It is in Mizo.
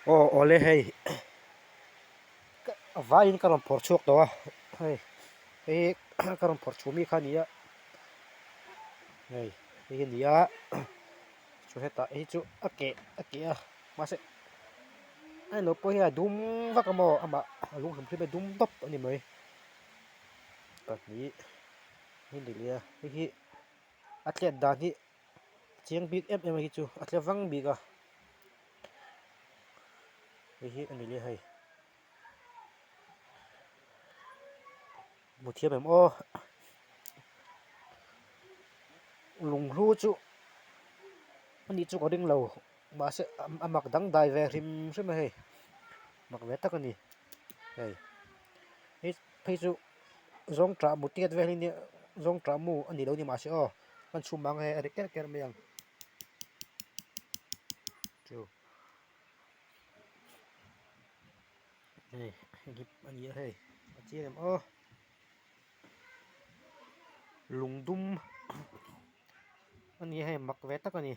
Aw awle hei a vaiin ka rawn phawrh chhuak tawh a hei hei ka rawn phawrh chhuah mi kha a ni a hei hei hi a ni a chu hetah hi chu a keh a keh a mahse a eng lo pawh hi a dum vak a maw amah a lung hrim hrim hi a dum tawp a ni mai pahnih hi ni leh a hei hi a tlet dan hi chiang bik em em a hi chu a tle vang bik a hei hi a ni leh hei hmu thiam em aw lunghlu chu ani chu ka ring lo mahse a mak dangdai ve hrim hrim a hei mak ve tak a ni hei hei phei chu zawng tah mu tiat vel hi nia zawng tah mu a ni lo ni mahse aw kan chhum ang hei a ri kerh kerh mai ang chu hei hei hi a ni a hei a chiang em aw lungdum a ni a hei mak ve tak a ni.